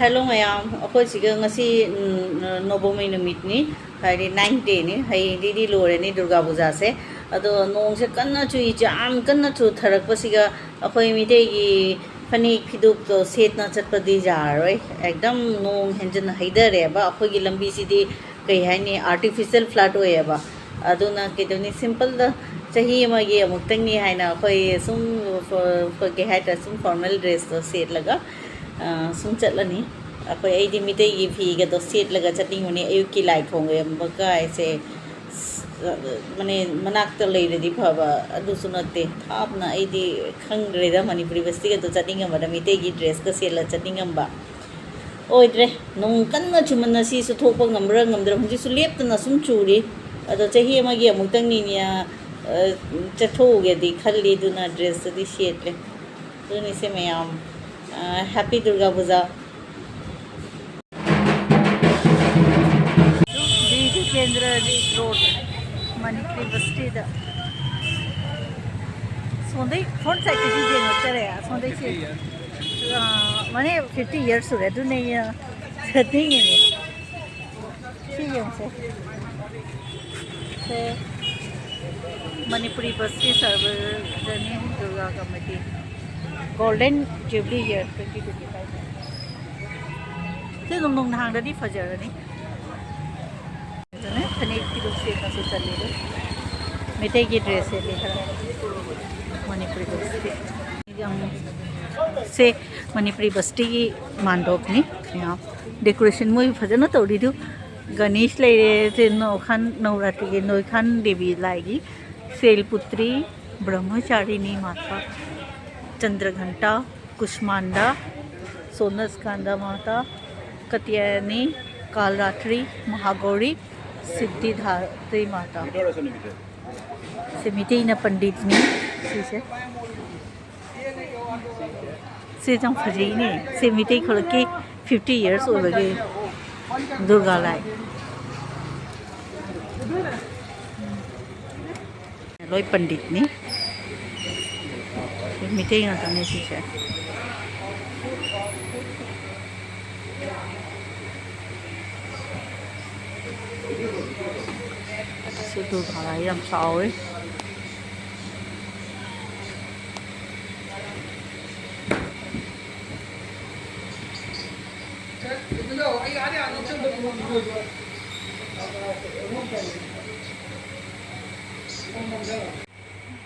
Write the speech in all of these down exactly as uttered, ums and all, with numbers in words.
Hello ꯃꯌꯥꯝ, ꯑꯩꯈꯣꯏ ꯁꯤꯒ ꯉꯁꯤ, ꯎꯝ, ꯅꯣꯕꯃꯤ ꯅꯨꯃꯤꯠꯅꯤ, ꯍꯥꯏꯗꯤ ꯅꯥꯏꯟ ꯗꯦꯅꯤ꯫ ꯍꯌꯦꯡꯗꯤꯗꯤ ꯂꯣꯏꯔꯅꯤ ꯗꯨꯔꯒꯥ ꯄꯨꯖꯥꯁꯦ꯫ ꯑꯗꯣ ꯅꯣꯡꯁꯦ ꯀꯟꯅ ꯆꯨꯏ, ꯌꯥꯝ ꯀꯟꯅ ꯆꯨꯊꯔꯛꯄꯁꯤꯒ ꯑꯩꯈꯣꯏ ꯃꯤꯇꯩꯒꯤ ꯐꯅꯦꯛ ꯐꯤꯗꯣꯛꯇꯣ ꯁꯦꯠꯅ ꯆꯠꯄꯗꯤ ꯌꯥꯔꯔꯣꯏ꯫ ꯑꯦꯛꯗꯝ ꯅꯣꯡ ꯍꯦꯟꯖꯟꯅ ꯍꯩꯊꯔꯦꯕ꯫ ꯑꯩꯈꯣꯏꯒꯤ ꯂꯝꯕꯤꯁꯤꯗꯤ ꯀꯩ ꯍꯥꯏꯅꯤ, ꯑꯥꯔꯇꯤꯐꯤꯁꯦꯜ ꯐ꯭ꯂꯠ ꯑꯣꯏꯌꯦꯕ꯫ ꯑꯗꯨꯅ ꯀꯩꯗꯧꯅꯤ, ꯁꯤꯝꯄꯜꯗ ꯆꯍꯤ ꯑꯃꯒꯤ ꯑꯃꯨꯛꯇꯪꯅꯤ ꯍꯥꯏꯅ ꯑꯩꯈꯣꯏ ꯁꯨꯝ ꯐ-, ꯐ-, ꯀꯩ ꯍꯥꯏꯇꯥꯔꯦ, ꯁꯨꯝ ꯐꯣꯔꯃꯦꯜ ꯗ꯭ꯔꯦꯁꯇꯣ ꯁꯦꯠꯂꯒ, ꯑ, ꯁꯨꯝ ꯆꯠꯂꯅꯤ꯫ ꯑꯩꯈꯣꯏ, ꯑꯩꯗꯤ ꯃꯤꯇꯩꯒꯤ ꯐꯤꯒꯗꯣ ꯁꯦꯠꯂꯒ ꯆꯠꯅꯤꯡꯕꯅꯤ꯫ ꯑꯌꯨꯛꯀꯤ ꯂꯥꯏ ꯈꯣꯡꯕꯝꯒ ꯍꯥꯏꯁꯦ, ꯁ-, ꯃꯅꯦ, ꯃꯅꯥꯛꯇ ꯂꯩꯔꯗꯤ ꯐꯕ, ꯑꯗꯨꯁꯨ ꯅꯠꯇꯦ꯫ ꯊꯥꯞꯅ ꯑꯩꯗꯤ ꯈꯪꯗ꯭ꯔꯦꯗ, ꯃꯅꯤꯄꯨꯔꯤ ꯕꯁꯇꯤꯒꯗꯣ ꯆꯠꯅꯤꯡꯉꯝꯕꯗ, ꯃꯤꯇꯩꯒꯤ ꯗ꯭ꯔꯦꯁꯀ ꯁꯦꯠꯂ ꯆꯠꯅꯤꯡꯉꯝꯕ꯫ ꯑꯣꯏꯗ꯭ꯔꯦ꯫ ꯅꯣꯡ ꯀꯟꯅ ꯆꯨꯃꯟꯅ ꯁꯤꯁꯨ ꯊꯣꯛꯄ ꯉꯝꯕ꯭ꯔꯥ ꯉꯝꯗ꯭ꯔꯥ꯫ ꯍꯧꯖꯤꯛꯁꯨ ꯂꯦꯞꯇꯅ ꯁꯨꯝ ꯆꯨꯔꯤ꯫ ꯑꯗꯣ ꯆꯍꯤ ꯑꯃꯒꯤ ꯑꯃꯨꯛꯇꯪꯅꯤꯅꯦ, ꯑ, ꯆꯠꯊꯣꯛꯎꯒꯦꯗꯤ ꯈꯜꯂꯤ, ꯑꯗꯨꯅ ꯗ꯭ꯔꯦꯁꯇꯨꯗꯤ ꯁꯦꯠꯂꯦ꯫ ꯑꯗꯨꯅꯤꯁꯦ ꯃꯌꯥꯝ, ꯑ, ꯍꯦꯄꯤ ꯗꯨꯔꯒꯥ ꯄꯨꯖꯥ꯫ ꯕꯤꯔ ꯖꯤꯇꯦꯟꯗ꯭ꯔꯖꯤꯠ ꯔꯣꯗ, ꯃꯅꯤꯄꯨꯔ ꯕꯁꯇꯤꯗ꯫ ꯁꯣꯝꯗꯩ ꯐ꯭ꯔꯣꯟꯠ ꯁꯥꯏꯗꯇꯒꯤ ꯌꯦꯡꯉꯛꯇꯔꯦ, ꯑꯁꯣꯝꯗꯩ ꯁꯤ, ꯑ, ꯃꯅꯦ, ꯐꯤꯐꯇꯤ ꯏꯌꯔꯁ ꯁꯨꯔꯦ, ꯑꯗꯨꯅꯦ ꯑꯩꯅ ꯆꯠꯅꯤꯡꯉꯤꯅꯦ꯫ ꯁꯤ ꯌꯦꯡꯉꯨꯁꯦ꯫ ꯁꯦ, ꯃꯅꯤꯄꯨꯔꯤ ꯕꯁꯀꯤ ꯁꯔꯕꯖꯅꯤꯟ Durga committee, golden jubilee year twenty twenty five. ꯁꯤ ꯑꯗꯨꯝ ꯅꯣꯡꯅ ꯍꯥꯡꯗꯗꯤ ꯐꯖꯔꯅꯤ꯫ ꯑꯗꯨꯅ ꯐꯅꯦꯛ ꯐꯤꯗꯣꯛ ꯁꯦꯠꯅꯁꯨ ꯆꯠꯂꯤ ꯑꯗꯨ꯫ ꯃꯩꯇꯩꯒꯤ ꯗ꯭ꯔꯦꯁ ꯁꯦꯠꯂꯤ ꯈꯔ꯫ ꯃꯅꯤꯄꯨꯔꯤ ꯗ꯭ꯔꯦꯁ ꯁꯦꯠꯂꯤ꯫ ꯌꯥꯝ ꯁꯦ ꯃꯅꯤꯄꯨꯔꯤ ꯕꯁꯇꯤꯒꯤ ꯃꯥꯟꯗꯣꯞꯅꯤ꯫ ꯃꯌꯥꯝ ꯗꯦꯀꯣꯔꯦꯁꯟ ꯃꯣꯏ ꯐꯖꯅ ꯇꯧꯔꯤꯗꯨ꯫ ꯒꯅꯦꯁ ꯂꯩꯔꯦ, ꯁꯦ ꯅꯣꯈꯥꯟ ꯅꯧꯔꯥꯇ꯭ꯔꯤꯒꯤ ꯅꯣꯏꯈꯥꯟ ꯗꯦꯕꯤ ꯂꯥꯏꯒꯤ, ꯁꯦꯜꯄꯨꯇ꯭ꯔꯤ, ꯕ꯭ꯔꯍ꯭ꯃꯆꯥꯔꯤꯅꯤ ꯃꯥꯇꯥ, ꯆꯟꯗ꯭ꯔꯘꯟꯇꯥ, ꯀꯨꯁꯃꯥꯟꯗꯥ, ꯁꯣꯅꯁꯀꯥꯟꯗꯥ ꯃꯥꯇꯥ, ꯀꯇ꯭ꯌꯥꯌꯅꯤ, ꯀꯥꯜꯔꯥꯇ꯭ꯔꯤ, ꯃꯍꯥꯒꯧꯔꯤ, ꯁꯤꯗ꯭ꯙꯤꯗꯥꯇ꯭ꯔꯤ ꯃꯥꯇꯥ꯫ ꯁꯦ ꯃꯤꯇꯩꯅ ꯄꯟꯗꯤꯠꯅꯤ ꯁꯤꯁꯦ꯫ ꯁꯤ ꯌꯥꯝ ꯐꯖꯩꯅꯦ꯫ ꯁꯤ ꯃꯤꯇꯩ ꯈꯨꯂꯛꯀꯤ ꯐꯤꯐꯇꯤ ꯏꯌꯔꯁ ꯑꯣꯏꯕꯒꯤ ꯗꯨꯔꯒꯥ ꯂꯥꯏ꯫ ꯂꯣꯏ ꯄꯟꯗꯤꯠꯅꯤ꯫ ꯃꯤꯇꯩ ꯉꯥꯛꯇꯅꯦ ꯁꯤꯁꯦ꯫ ꯁꯤ ꯗꯨꯔꯒꯥ ꯂꯥꯏ ꯌꯥꯝ ꯆꯥꯎꯋꯦ꯫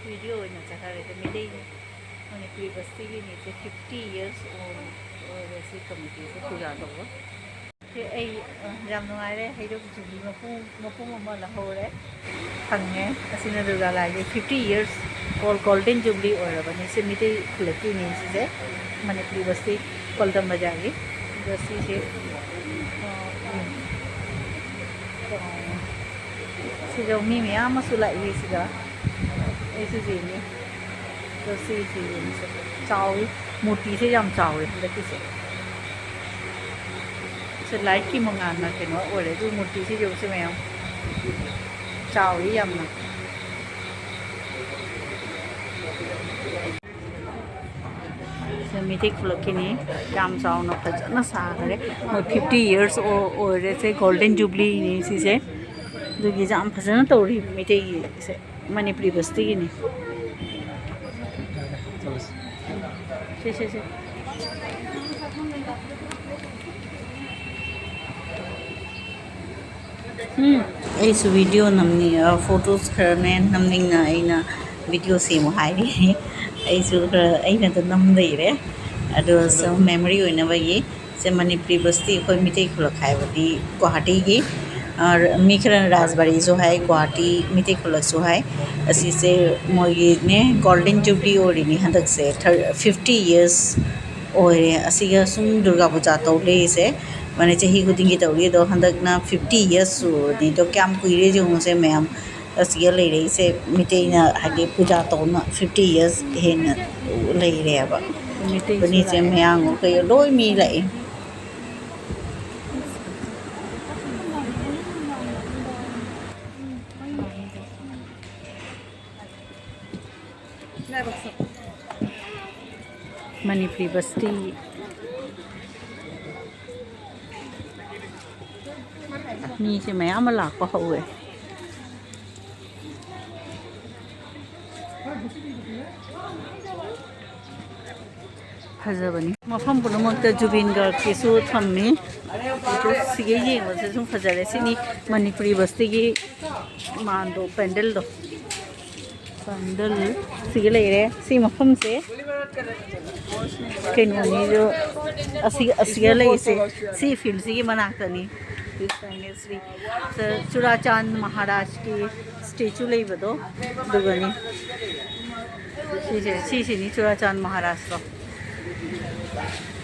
ꯚꯤꯗꯤꯑꯣ ꯑꯣꯏꯅ ꯆꯠꯊꯔꯦ꯫ Meitei Manipuri ꯕꯁꯇꯤꯒꯤ ꯅꯤꯁꯦ fifty years old ꯑꯣꯏꯔꯦ ꯁꯤ ꯀꯃꯤꯇꯤꯁꯦ ꯄꯨꯖꯥ ꯇꯧꯕ꯫ ꯁꯤ ꯑꯩ, ꯑ, ꯌꯥꯝ ꯅꯨꯡꯉꯥꯏꯔꯦ꯫ ꯍꯩꯔꯨꯛ ꯖꯨꯕ꯭ꯂꯤ ꯃꯄꯨꯝ, ꯃꯄꯨꯝ ꯑꯃ ꯂꯧꯍꯧꯔꯦ, ꯐꯪꯉꯦ꯫ ꯑꯁꯤꯅ ꯗꯨꯔꯒꯥ ꯂꯥꯏꯒꯤ fifty years, ꯒꯣꯜ-, ꯒꯣꯜꯗꯟ ꯖꯨꯕ꯭ꯂꯤ ꯑꯣꯏꯔꯕꯅꯤ꯫ ꯁꯤ ꯃꯤꯇꯩ ꯈꯨꯜꯂꯛꯀꯤꯅꯤ ꯁꯤꯁꯦ, ꯃꯅꯤꯄꯨꯔꯤ ꯕꯁꯇꯤ ꯄꯣꯜꯗꯝ ꯕꯖꯥꯔꯒꯤ꯫ ꯑꯗꯣ ꯁꯤꯁꯦ, ꯑ, ꯎꯝ, ꯑ, ꯁꯤꯗ ꯃꯤ ꯃꯌꯥꯝ ꯑꯃꯁꯨ ꯂꯥꯛꯏ ꯁꯤꯗ꯫ ꯑꯩꯁꯨ ꯌꯦꯡꯉꯤ꯫ ꯑꯗꯣ ꯁꯤꯁꯦ ꯌꯦꯡꯉꯤꯁꯦ ꯆꯥꯎꯋꯤ, ꯃꯨꯔꯇꯤꯁꯦ ꯌꯥꯝ ꯆꯥꯎꯋꯤ ꯍꯟꯗꯛꯀꯤꯁꯦ꯫ ꯁꯤ ꯂꯥꯏꯠꯀꯤ ꯃꯉꯥꯜꯅ ꯀꯩꯅꯣ ꯑꯣꯏꯔꯦ, ꯑꯗꯨ ꯃꯨꯔꯇꯤꯁꯦ ꯌꯦꯡꯉꯨꯁꯦ ꯃꯌꯥꯝ, ꯆꯥꯎꯋꯤ ꯌꯥꯝꯅ꯫ ꯁꯤ ꯃꯤꯇꯩ ꯈꯨꯂꯛꯀꯤꯅꯤ, ꯌꯥꯝ ꯆꯥꯎꯅ ꯐꯖꯅ ꯁꯥꯈ꯭ꯔꯦ꯫ ꯃꯣꯏ fifty years ꯑꯣ-, ꯑꯣꯏꯔꯦ꯫ ꯁꯦ ꯒꯣꯜꯗꯟ ꯖꯨꯕ꯭ꯂꯤꯅꯤ ꯁꯤꯁꯦ, ꯑꯗꯨꯒꯤ ꯌꯥꯝ ꯐꯖꯅ ꯇꯧꯔꯤ ꯃꯤꯇꯩꯒꯤꯁꯦ꯫ ꯃꯅꯤꯄꯨꯔꯤ ꯕꯁꯇꯤꯒꯤꯅꯤ꯫ ꯁꯦ, ꯁꯦ, ꯁꯦ꯫ ꯎꯝ꯫ ꯑꯩꯁꯨ ꯚꯤꯗꯤꯑꯣ ꯅꯝꯅꯤꯡ-, ꯑ, ꯐꯣꯇꯣꯁ ꯈꯔꯅꯦ ꯅꯝꯅꯤꯡꯅ ꯑꯩꯅ ꯚꯤꯗꯤꯑꯣ ꯁꯦꯝꯃꯨ ꯍꯥꯏꯔꯤ꯫ ꯑꯩꯁꯨ ꯈꯔ ꯑꯩꯅ ꯑꯗꯨꯝ ꯅꯝ ꯂꯩꯔꯦ꯫ ꯑꯗꯣ ꯁꯨꯝ ꯃꯦꯃꯣꯔꯤ ꯑꯣꯏꯅꯕꯒꯤ ꯁꯦ ꯃꯅꯤꯄꯨꯔꯤ ꯕꯁꯇꯤ ꯑꯩꯈꯣꯏ ꯃꯤꯇꯩ ꯈꯨꯂꯛ ꯍꯥꯏꯕꯗꯤ ꯒꯨꯋꯥꯍꯥꯇꯤꯒꯤ, ꯑ, ꯃꯤ ꯈꯔꯅ ꯔꯥꯖꯕꯥꯔꯤꯁꯨ ꯍꯥꯏ, ꯒꯨꯋꯥꯍꯥꯇꯤ ꯃꯤꯇꯩ ꯈꯨꯂꯛꯁꯨ ꯍꯥꯏ꯫ ꯑꯁꯤꯁꯦ ꯃꯣꯏꯒꯤꯅꯦ ꯒꯣꯜꯗꯟ ꯖꯨꯕ꯭ꯂꯤ ꯑꯣꯏꯔꯤꯅꯤ ꯍꯟꯗꯛꯁꯦ, ꯊꯔ-, fifty years ꯑꯣꯏꯔꯦ꯫ ꯑꯁꯤꯒ ꯁꯨꯝ ꯗꯨꯔꯒꯥ ꯄꯨꯖꯥ ꯇꯧ ꯂꯩꯔꯤꯁꯦ꯫ ꯃꯥꯅꯦ, ꯆꯍꯤ ꯈꯨꯗꯤꯡꯒꯤ ꯇꯧꯔꯤ, ꯑꯗꯣ ꯍꯟꯗꯛꯅ fifty years ꯁꯨꯔꯅꯤ꯫ ꯑꯗꯣ ꯀꯌꯥꯝ ꯀꯨꯏꯔꯦ ꯌꯦꯡꯉꯨꯁꯦ ꯃꯌꯥꯝ꯫ ꯑꯁꯤꯒ ꯂꯩꯔꯛꯏꯁꯦ ꯃꯤꯇꯩꯅ ꯍꯥꯏꯗꯤ ꯄꯨꯖꯥ ꯇꯧꯅ fifty years ꯍꯦꯟꯅ ꯂꯩꯔꯦꯕ꯫ ꯃꯤꯇꯩꯁꯨ ꯐꯔꯅꯤꯆꯔ ꯂꯥꯛꯑꯦ꯫ ꯃꯌꯥꯝ ꯀꯩ ꯂꯣꯏ ꯃꯤ ꯂꯥꯛꯑꯦ꯫ ꯃꯅꯤꯄꯨꯔꯤ ꯕꯁꯇꯤ꯫ ꯃꯤꯁꯦ ꯃꯌꯥꯝ ꯑꯃ ꯂꯥꯛꯄ ꯍꯧꯋꯦ꯫ ꯐꯖꯕꯅꯤ꯫ ꯃꯐꯝ ꯄꯨꯝꯅꯃꯛꯇ ꯖꯨꯕꯤꯟ ꯒꯥꯔꯒꯀꯤꯁꯨ ꯊꯝꯃꯤ꯫ ꯑꯗꯨ ꯁꯤꯒ ꯌꯦꯡꯕꯁꯦ ꯁꯨꯝ ꯐꯖꯔꯦ꯫ ꯁꯤꯅꯤ ꯃꯅꯤꯄꯨꯔꯤ ꯕꯁꯇꯒꯤ ꯃꯥꯟꯗꯣ, ꯄꯦꯟꯗꯜꯗꯣ꯫ ꯄꯦꯟꯗꯜ ꯁꯤꯒ ꯂꯩꯔꯦ꯫ ꯁꯤ ꯃꯐꯝꯁꯦ ꯀꯩꯅꯣꯅꯤꯁꯨ, ꯑꯁꯤ, ꯑꯁꯤꯒ ꯂꯩꯔꯤꯁꯦ ꯁꯤ ꯐꯤꯜꯁꯤꯒꯤ ꯃꯅꯥꯛꯇꯅꯤ꯫ ꯁ꯭ꯔꯤ ꯆꯨꯔꯥꯆꯥꯟ ꯃꯍꯥꯔꯥꯖꯀꯤ ꯁ꯭ꯇꯦꯆꯨ ꯂꯩꯕꯗꯣ ꯑꯗꯨꯒꯅꯤ꯫ ꯁꯤꯁꯦ, ꯁꯤꯁꯤꯅꯤ ꯆꯨꯔꯥꯆꯥꯟ ꯃꯍꯥꯔꯥꯖꯇꯣ꯫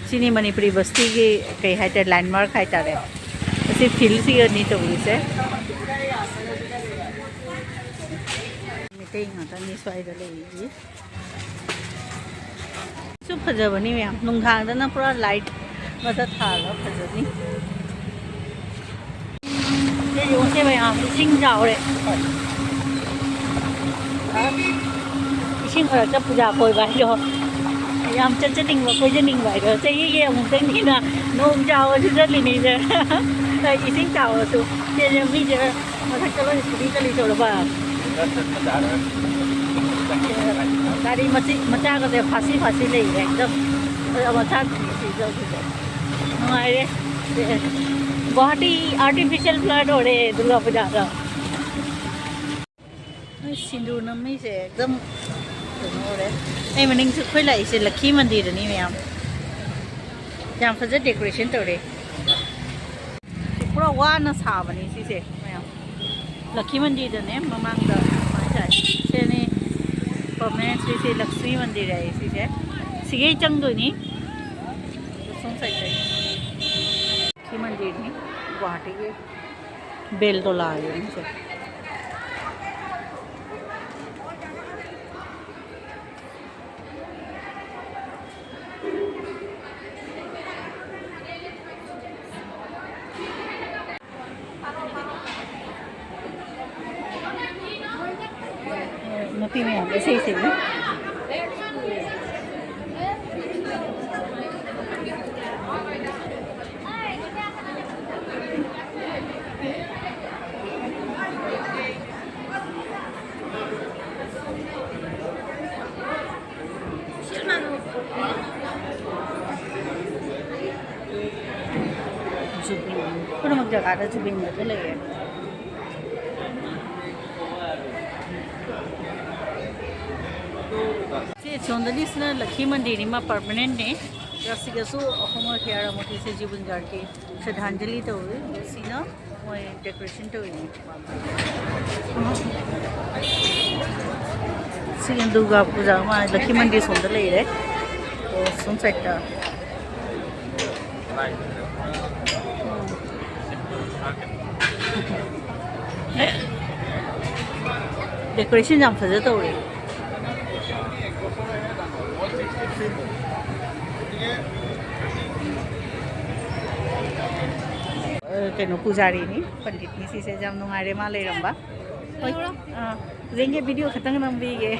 ꯁꯤꯅꯤ ꯃꯅꯤꯄꯨꯔꯤ ꯕꯁꯇꯤꯒꯤ ꯀꯩ ꯍꯥꯏꯇꯥꯔꯦ, ꯂꯦꯟꯃꯥꯔꯛ ꯍꯥꯏꯇꯥꯔꯦ꯫ ꯑꯁꯤ ꯐꯤꯜꯁꯤꯒꯅꯤ ꯇꯧꯔꯤꯁꯦ꯫ ꯃꯩꯇꯩ ꯉꯥꯛꯇꯅꯤ ꯁ꯭ꯋꯥꯏꯗ ꯂꯩꯔꯤꯁꯤ꯫ ꯁꯨ ꯐꯖꯕꯅꯤ ꯃꯌꯥꯝ, ꯅꯨꯡꯗꯥꯡꯗꯅ ꯄꯨꯔꯥ ꯂꯥꯏꯠ ꯃꯊꯛ ꯊꯥꯜꯂꯒ ꯐꯖꯅꯤ꯫ ꯁꯤ ꯌꯦꯡꯉꯨꯁꯦ ꯃꯌꯥꯝ, ꯏꯁꯤꯡ ꯆꯥꯎꯔꯦ꯫ ꯏꯁꯤꯡ ꯃꯔꯛꯇ ꯄꯨꯖꯥ ꯀꯣꯏꯕ ꯍꯥꯏꯗꯣ, ꯌꯥꯝ ꯆꯠꯆꯅꯤꯡꯕ, ꯀꯣꯏꯖꯅꯤꯡꯕ ꯍꯥꯏꯗꯣ, ꯆꯍꯤꯒꯤ ꯑꯃꯨꯛꯇꯪꯅꯤꯅ ꯅꯣꯡ ꯆꯥꯎꯔꯁꯨ ꯆꯠꯂꯤꯅꯤꯁꯦ꯫ ꯏꯁꯤꯡ ꯆꯥꯎꯔꯁꯨ꯫ ꯁꯤꯁꯦ ꯃꯤꯁꯦ ꯃꯊꯛꯇ ꯂꯣꯏ ꯁꯤꯗꯤ ꯀꯔꯤ ꯇꯧꯔꯕ? ꯒꯥꯔꯤ ꯃꯆꯤ-, ꯃꯆꯥꯒꯁꯦ ꯐꯥꯁꯤ ꯐꯥꯁꯤ ꯂꯩꯔꯦ ꯑꯦꯛꯗꯝ꯫ ꯑꯗ ꯃꯆꯥ ꯁꯤꯗ ꯁꯤꯗ꯫ ꯅꯨꯡꯉꯥꯏꯔꯦ꯫ ꯒꯨꯋꯥꯍꯥꯇꯤ ꯑꯥꯔꯇꯤꯐꯤꯁꯦꯜ ꯐ꯭ꯂꯠ ꯑꯣꯏꯔꯦ ꯗꯨꯔꯒꯥ ꯄꯨꯖꯥꯗ꯫ ꯅꯣꯏ ꯁꯤꯟꯗꯨꯔ ꯅꯝꯃꯤꯁꯦ ꯑꯦꯛꯗꯝ ꯀꯩꯅꯣ ꯑꯣꯏꯔꯦ꯫ ꯑꯩ ꯃꯅꯤꯡꯁꯨ ꯑꯩꯈꯣꯏ ꯂꯥꯛꯏꯁꯦ ꯂꯛꯈꯤ ꯃꯟꯗꯤꯔꯗꯅꯤ ꯃꯌꯥꯝ꯫ ꯌꯥꯝ ꯐꯖ ꯗꯦꯀꯣꯔꯦꯁꯟ ꯇꯧꯔꯦ꯫ ꯄꯨꯔꯥ ꯋꯥꯅ ꯁꯥꯕꯅꯤ ꯁꯤꯁꯦ ꯃꯌꯥꯝ꯫ ꯂꯛꯈꯤ ꯃꯟꯗꯤꯔꯗꯅꯦ ꯃꯃꯥꯡꯗ ꯍꯥꯏꯇꯥꯔꯦ꯫ ꯁꯤꯅꯤ ꯄꯔꯃꯅꯦꯟ ꯁꯤꯁꯦ ꯂꯛꯁꯃꯤ ꯃꯟꯗꯤꯔ ꯍꯥꯏꯌꯦ ꯁꯤꯁꯦ꯫ ꯁꯤꯒꯩ ꯆꯪꯗꯣꯏꯅꯤ꯫ ꯁꯣꯝ ꯁꯥꯏꯠꯇꯒꯤ꯫ ꯂꯛꯈꯤ ꯃꯟꯗꯤꯔꯅꯤ ꯒꯨꯋꯥꯍꯥꯇꯤꯒꯤ꯫ ꯕꯦꯜ ꯇꯣꯂꯥ ꯍꯥꯏꯌꯦ ꯃꯣꯏꯁꯦ꯫ ꯅꯨꯄꯤ ꯃꯌꯥꯝ ꯏꯁꯩ ꯁꯛꯏ꯫ ꯄꯨꯝꯅꯃꯛ ꯖꯒꯥꯗ ꯖꯨꯕꯤꯟꯒꯗꯣ ꯂꯩꯔꯦ꯫ ꯁꯤ ꯁꯣꯝꯗꯒꯤꯁꯤꯅ ꯂꯛꯈꯤ ꯃꯟꯗꯤꯔꯅꯤ, ꯃꯥ ꯄꯔꯃꯅꯦꯟꯠꯅꯤ꯫ ꯑꯗꯨꯒ ꯁꯤꯗꯁꯨ ꯑꯩꯈꯣꯏ ꯃꯣꯏ ꯍꯤꯌꯥꯔ ꯑꯃꯨꯛꯀꯤꯁꯦ ꯖꯨꯕꯤꯟ ꯒꯥꯔꯗꯀꯤ ꯁ꯭ꯔꯗꯥꯟꯖꯂꯤ ꯇꯧꯔꯤ꯫ ꯁꯤꯅ ꯃꯣꯏ ꯗꯦꯀꯣꯔꯦꯁꯟ ꯇꯧꯔꯤꯅꯤ꯫ ꯁꯤꯒꯤ ꯗꯨꯔꯒꯥ ꯄꯨꯖꯥ ꯃꯥ ꯂꯛꯈꯤ ꯃꯟꯗꯤꯔ ꯁꯣꯝꯗ ꯂꯩꯔꯦ꯫ ꯑꯣ, ꯁꯣꯝ ꯁꯥꯏꯠꯇ꯫ ꯗꯦꯀꯣꯔꯦꯁꯟ ꯌꯥꯝ ꯐꯖ ꯇꯧꯔꯦ꯫ ꯑ, ꯀꯩꯅꯣ, ꯄꯨꯖꯥꯔꯤꯅꯤ, ꯄꯟꯗꯤꯠꯅꯤ ꯁꯤꯁꯦ꯫ ꯌꯥꯝ ꯅꯨꯡꯉꯥꯏꯔꯦ ꯃꯥ ꯂꯩꯔꯝꯕ꯫ ꯍꯣꯏ, ꯑꯥ, ꯌꯦꯡꯒꯦ, ꯚꯤꯗꯤꯑꯣ ꯈꯛꯇꯪ ꯅꯝꯕꯤꯒꯦ꯫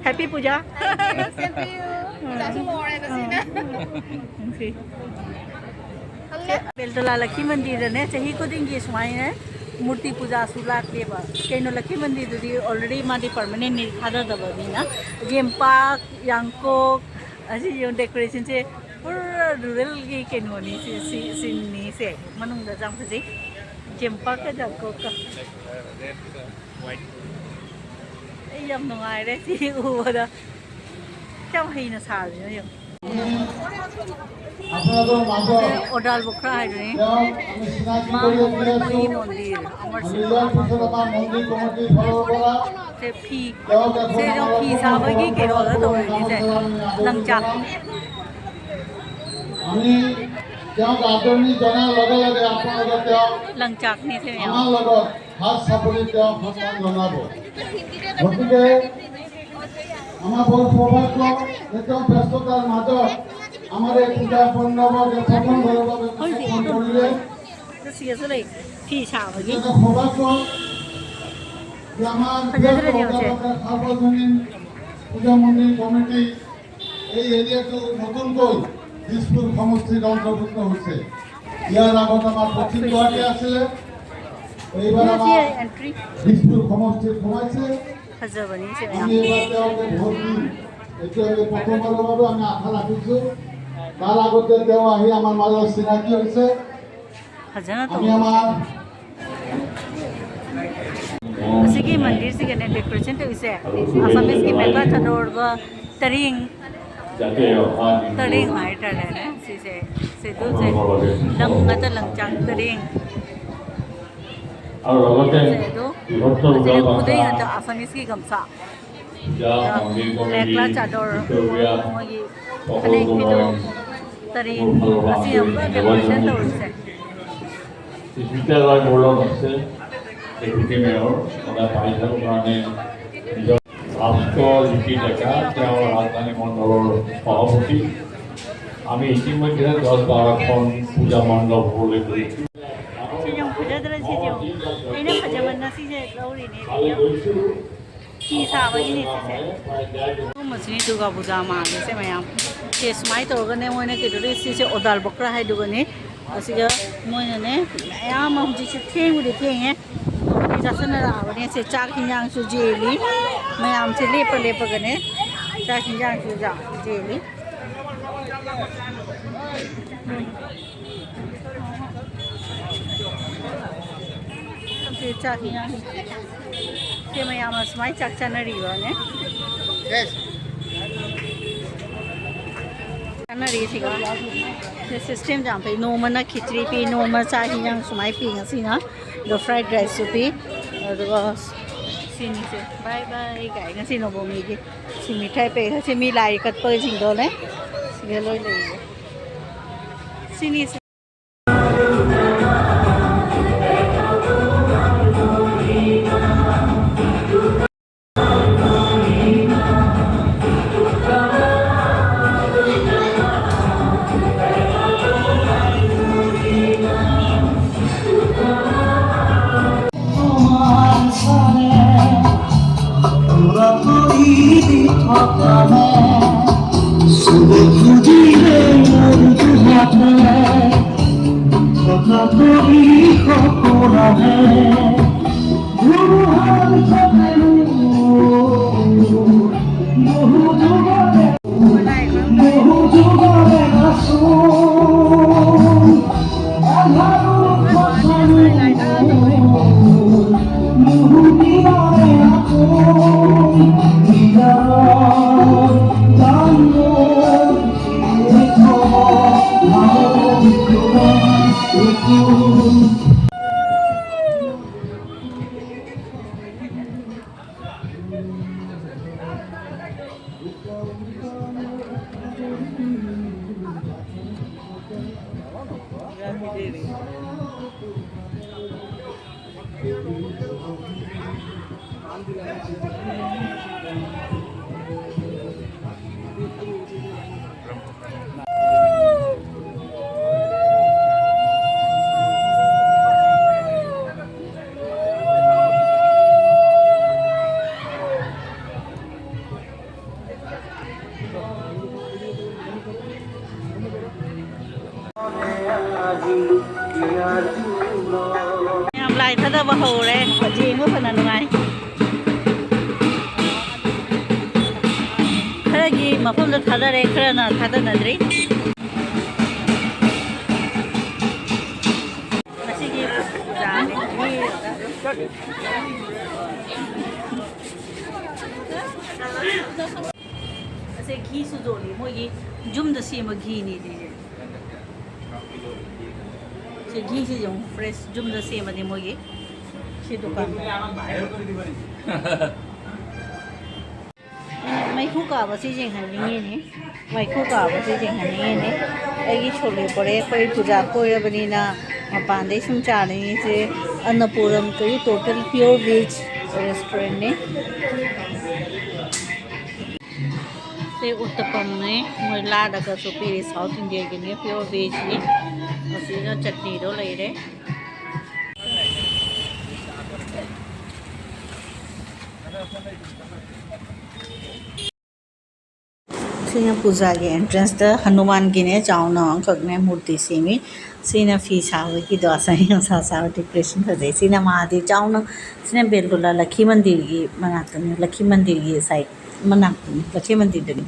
Happy puja. Thank you, same to you. ꯄꯨꯖꯥꯁꯨ ꯂꯣꯏꯔꯦ ꯉꯁꯤꯅ꯫ ꯅꯨꯡꯁꯤ꯫ ꯍꯜꯂꯦ꯫ ꯕꯦꯜꯇꯣꯂꯥ ꯂꯛꯈꯤ ꯃꯟꯗꯤꯔꯗꯅꯦ ꯆꯍꯤ ꯈꯨꯗꯤꯡꯒꯤ ꯁꯨꯃꯥꯏꯅ ꯃꯨꯔꯇꯤ ꯄꯨꯖꯥꯁꯨ ꯂꯥꯛꯇꯦꯕ꯫ ꯀꯩꯅꯣ, ꯂꯛꯈꯤ ꯃꯟꯗꯤꯔꯗꯨꯗꯤ already ꯃꯥꯗꯤ ꯄꯔꯃꯅꯦꯟꯠꯅꯤ, ꯊꯥꯗꯗꯕꯅꯤꯅ꯫ ꯌꯦꯝꯄꯥꯛ, ꯌꯥꯡꯀꯣꯛ, ꯑꯁꯤ ꯌꯦꯡꯉꯨ, ꯗꯦꯀꯣꯔꯦꯁꯟꯁꯦ ꯄꯨꯔꯥ ꯔꯨꯔꯦꯜꯒꯤ ꯀꯩꯅꯣꯅꯤ, ꯁꯤ, ꯁꯤ, ꯁꯤꯟꯅꯤꯁꯦ꯫ ꯃꯅꯨꯡꯗ ꯌꯥꯝ ꯐꯖꯩ꯫ ꯌꯦꯝꯄꯥꯛꯀ ꯌꯥꯡꯀꯣꯛꯀ꯫ ꯑꯩ ꯌꯥꯝ ꯅꯨꯡꯉꯥꯏꯔꯦ ꯁꯤ ꯎꯕꯗ꯫ ꯀꯌꯥꯝ ꯍꯩꯅ ꯁꯥꯔꯤꯅꯣ ꯌꯦꯡꯉꯣ꯫ ꯑꯣꯔꯗꯥꯜ ꯕꯣꯈ꯭ꯔꯥ ꯍꯥꯏꯗꯨꯅꯤ꯫ ꯃꯥ ꯃꯣꯏ ꯃꯣꯟꯗꯤꯔ, ꯑꯃꯔ ꯁꯤꯡ, ꯑꯃꯔ ꯁꯦ ꯐꯤ, ꯁꯦ ꯌꯥꯝ ꯐꯤ ꯁꯥꯕꯒꯤ ꯀꯩꯅꯣꯗ ꯇꯧꯔꯤꯅꯤꯁꯦ, ꯂꯪꯆꯥꯛ꯫ আমি তেওঁক আদৰণি জনাৰ লগে লগে আপোনালোকে তেওঁক লংচাকনি ছে আমাৰ লগত হাত চাপৰি তেওঁক সন্মান জনাব। গতিকে আমাৰ বৰ সৌভাগ্য যে তেওঁ ব্যস্ততাৰ মাজত আমাৰ এই পূজা মণ্ডপত যে প্ৰথমবাৰৰ বাবে প্ৰৱেশ কৰিলে। ꯐꯤ ꯁꯥꯕꯒꯤ। এটা সৌভাগ্য যে আমাৰ সাৰ্বজনীন পূজা মণ্ডল কমিটি এই এৰিয়াটো নতুনকৈ দিছপুৰ সমষ্টিত অন্তৰ্ভুক্ত হৈছে। ইয়াৰ আগত আমাৰ পশ্চিম গুৱাহাটী আছিলে, এইবাৰ আমাৰ দিছপুৰ সমষ্টিত সোমাইছে। ꯐꯖꯕꯅꯤ ꯁꯦ ꯃꯌꯥꯝ꯫ আমি এইবাৰ তেওঁকে ভোট দিম। এইটো আমি প্ৰথমবাৰৰ বাবে আমি আশা ৰাখিছোঁ। তাৰ আগতে তেওঁ আহি আমাৰ মাজত চিনাকি হৈছে। ꯐꯖꯅ ꯇꯧ꯫ আমি আমাৰ ꯑꯁꯤꯒꯤ ꯃꯟꯗꯤꯔꯁꯤꯒꯅꯦ ꯗꯦꯀꯣꯔꯦꯁꯟ ꯇꯧꯔꯤꯁꯦ ꯑꯁꯥꯃꯤꯁꯀꯤ ꯃꯦꯈꯂꯥ ꯆꯥꯗꯣꯔꯒ ꯇꯔꯦꯡ, ꯇꯔꯦꯡ ꯍꯥꯏꯇꯥꯔꯦꯅꯦ꯫ ꯁꯤꯁꯦ ꯁꯦꯗꯨꯁꯦ ꯂꯪ ꯉꯥꯛꯇ, ꯂꯪꯆꯥꯛ ꯇꯔꯦꯡ꯫ আৰু লগতে ꯁꯦ ꯑꯗꯨ, ꯕৃহত্তৰ ꯁꯤꯅ ꯎজান ꯈꯨꯗꯩ ꯕꯥꯁ ꯉꯥꯛꯇ, ꯑꯁꯥꯃꯤꯁꯀꯤ ꯒꯝꯁꯥ꯫ ꯄূজা মন্দিৰ কমিটি, ꯃꯦꯈꯂꯥ ꯆꯥꯗꯣꯔ, ꯏশ্বৰীয়া ꯃꯣꯏꯒꯤ ꯐꯅꯦꯛ সকলো ফꯤꯗꯣ, ꯇꯔꯦꯡ, ꯑꯁꯤ ꯌꯥꯝ ꯄꯨꯔꯥ ꯗꯦꯀꯣꯔꯦꯁꯟ ꯇꯧꯔꯤꯁꯦ꯫ স্মিতা ৰয় মোৰ লগত আছে, ডেপুটি মেয়ৰ, সদায় পাই থাকোঁ কাৰণে নিজৰ ভাস্কৰ লিপি ডেকা, তেওঁৰ ৰাজধানী মণ্ডলৰ সভাপতি। আমি ইতিমধ্যে দহ বাৰখন পূজা মণ্ডপ হ'বলৈ গৈছোঁ। ꯁꯤ ꯌꯥꯝ ꯐꯖꯗ꯭ꯔꯥ ꯁꯤꯁꯦ? ꯑꯩꯅ ꯐꯖꯃꯟꯅ ꯁꯤꯁꯦ ꯂꯧꯔꯤꯅꯦ꯫ ꯐꯤ ꯁꯥꯕꯒꯤꯅꯦ ꯁꯤꯁꯦ꯫ ꯁꯤꯒꯨꯝꯕꯁꯤꯅꯤ ꯗꯨꯔꯒꯥ ꯄꯨꯖꯥ ꯃꯥꯜꯂꯤꯁꯦ ꯃꯌꯥꯝ꯫ ꯁꯦ ꯁꯨꯃꯥꯏꯅ ꯇꯧꯔꯒꯅꯦ ꯃꯣꯏꯅ ꯀꯩꯗꯧꯗꯣꯏ, ꯁꯤꯁꯦ ꯑꯣꯗꯥꯜ ꯕꯣꯀ꯭ꯔꯥ ꯍꯥꯏꯗꯨꯒꯅꯤ꯫ ꯑꯁꯤꯒ ꯃꯣꯏꯅꯅꯦ ꯃꯌꯥꯝ ꯑꯃ ꯍꯧꯖꯤꯛꯁꯦ ꯊꯦꯡꯕꯨꯗꯤ ꯊꯦꯡꯉꯦ꯫ ꯍꯧꯖꯤꯛ ꯆꯥꯁꯤꯟꯅꯔꯛꯑꯕꯅꯦ꯫ ꯁꯦ ꯆꯥꯛ ꯍꯤꯟꯖꯥꯡꯁꯨ ꯌꯦꯜꯂꯤ꯫ ꯃꯌꯥꯝꯁꯦ ꯂꯦꯞꯄ ꯂꯦꯞꯄꯒꯅꯦ ꯆꯥꯛ ꯍꯤꯟꯖꯥꯡꯁꯨ ꯌꯦꯜꯂꯤ꯫ ꯁꯤ ꯆꯥꯛ ꯍꯤꯟꯖꯥꯡ꯫ ꯁꯤ ꯃꯌꯥꯝ ꯑꯁꯨꯃꯥꯏꯅ ꯆꯥꯛ ꯆꯥꯅꯔꯤꯕꯅꯦ꯫ ꯆꯥꯅꯔꯤ ꯁꯤꯒ꯫ ꯁꯤ ꯁꯤꯁꯇꯦꯝꯁꯦ ꯌꯥꯝ ꯐꯩ꯫ ꯅꯣꯡꯃꯅ ꯈꯤꯆ꯭ꯔꯤ ꯄꯤ, ꯅꯣꯡꯃ ꯆꯥꯛ ꯍꯤꯟꯖꯥꯡ ꯁꯨꯃꯥꯏꯅ ꯄꯤ꯫ ꯉꯁꯤꯅ ꯑꯗꯣ ꯐ꯭ꯔꯥꯏꯗ ꯔꯥꯏꯁꯁꯨ ꯄꯤ꯫ ꯑꯗꯨꯒ ꯁꯤꯅꯤꯁꯦ꯫ ꯕꯥꯏ ꯕꯥꯏ ꯀꯥꯏ꯫ ꯉꯁꯤ ꯅꯣꯡꯃ ꯃꯤꯒꯤ ꯁꯤ ꯃꯤꯊꯥꯏ ꯄꯦꯛ꯫ ꯁꯤ ꯃꯤ ꯂꯥꯏ ꯀꯠꯄꯁꯤꯡꯗꯣꯅꯦ꯫ ꯁꯤꯗ ꯂꯣꯏ ꯂꯩꯌꯦ꯫ ꯁꯤꯅꯤꯁꯦ꯫ ꯌꯥꯝ ꯂꯥꯏ ꯊꯥꯗꯕ ꯍꯧꯔꯦ꯫ ꯌꯦꯡꯕ ꯐꯅ ꯅꯨꯡꯉꯥꯏ꯫ ꯈꯔꯒꯤ ꯃꯐꯝꯗ ꯊꯥꯗꯔꯦ, ꯈꯔꯅ ꯊꯥꯗꯅꯗ꯭ꯔꯤ꯫ ꯉꯁꯤꯒꯤ ꯄꯨꯖꯥꯅꯤ꯫ ꯑꯁꯦ ꯘꯤꯁꯨ ꯌꯣꯜꯂꯤ, ꯃꯣꯏꯒꯤ ꯌꯨꯝꯗ ꯁꯦꯝꯕ ꯘꯤꯅꯤ ꯁꯤꯁꯦ꯫ ꯁꯤ ꯘꯤꯁꯤ ꯌꯦꯡꯉꯨ, fresh ꯌꯨꯝꯗ ꯁꯦꯝꯕꯅꯤ ꯃꯣꯏꯒꯤ ꯁꯤ ꯗꯨꯀꯥꯟꯗ꯫ ꯃꯩꯈꯨ ꯀꯥꯕꯁꯤ ꯌꯦꯡꯍꯟꯅꯤꯡꯉꯤꯅꯦ, ꯃꯩꯈꯨ ꯀꯥꯕꯁꯤ ꯌꯦꯡꯍꯟꯅꯤꯡꯉꯤꯅꯦ꯫ ꯑꯩꯒꯤ ꯁꯣꯂꯦ ꯄꯣꯔꯦ, ꯑꯩꯈꯣꯏ ꯄꯨꯖꯥ ꯀꯣꯏꯔꯕꯅꯤꯅ ꯃꯄꯥꯟꯗꯩ ꯁꯨꯝ ꯆꯥꯅꯤꯡꯉꯤꯁꯦ꯫ ꯑꯟꯅꯄꯨꯔꯝ ꯀꯔꯤ total pure veg restaurantꯅꯤ꯫ ꯁꯤ ꯎꯠꯇꯄꯝꯅꯦ, ꯃꯣꯏ ꯂꯥꯗꯒꯁꯨ ꯄꯤꯔꯤ, South Indiaꯒꯤꯅꯦ, pure vegꯅꯤ꯫ ꯑꯁꯤꯅ ꯆꯠꯅꯤꯗꯣ ꯂꯩꯔꯦ꯫ ꯁꯤꯅ ꯄꯨꯖꯥꯒꯤ entranceꯇ ꯍꯅꯨꯃꯥꯟꯒꯤꯅꯦ, ꯆꯥꯎꯅ ꯑꯃꯈꯛꯅꯦ ꯃꯨꯔꯇꯤ ꯁꯦꯝꯃꯤ꯫ ꯁꯤꯅ ꯐꯤ ꯁꯥꯕꯒꯤꯗꯣ, ꯑꯁꯥꯏ ꯅꯨꯡꯁꯥ ꯁꯥꯕ decoration ꯐꯖꯩ꯫ ꯁꯤꯅ ꯃꯍꯥꯗꯦꯕ ꯆꯥꯎꯅ, ꯁꯤꯅ ꯕꯦꯜꯇꯣꯂꯥ ꯂꯛꯈꯤ ꯃꯟꯗꯤꯔꯒꯤ ꯃꯅꯥꯛꯇꯅꯦ, ꯂꯛꯈꯤ ꯃꯟꯗꯤꯔꯒꯤ side ꯃꯅꯥꯛꯇꯅꯦ, ꯂꯛꯈꯤ ꯃꯟꯗꯤꯔꯗꯅꯦ꯫